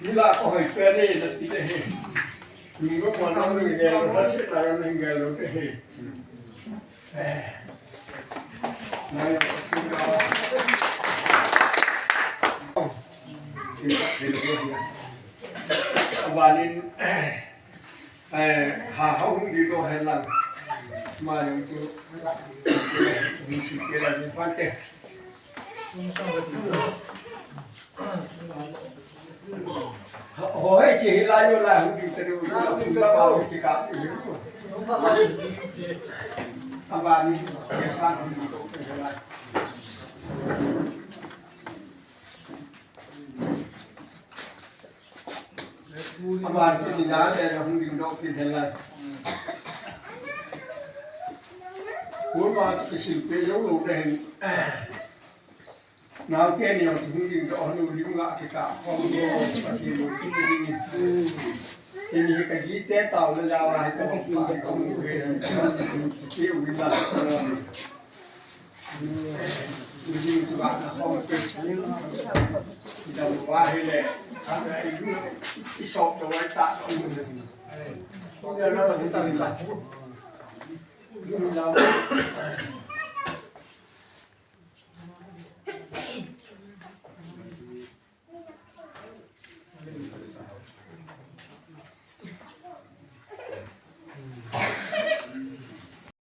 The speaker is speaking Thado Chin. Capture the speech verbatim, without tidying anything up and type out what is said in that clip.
Ni la ko hoi pe ni na ti de he. Ni ko ma na ni ge lo, na se na ni ge lo de he. Eh. Na ya ko si ga. Abanin, eh, ha, ha hung di lo hen lang. Ma yung tu, hung si ke la si pante. Ho, ho, he, chi, hi, la, yo, la, hu, di, teri, u, la, hu, la, ba, hu, chi, ka, hu, hu. Aba, ni, ke, sa, hu, di, ko, ke, la. Aba, ki, ni, la, le, hu, di, do, ki, de, la. Hu, ba, ki, si, pe, yo, lo, de, hin. Naote ni jong thu hung ding toh, nu lim lah kikah khom, Pathen lungkim ding in. Tuni hi ka jite taona jal a hi ka bang pa hi ka mu ve. Ti u la. Nu lim tu ba na khom te. Dam wa hi le. Ka i lu i sok to wai ta ka mu. Ko ya na ta ka. Nu la.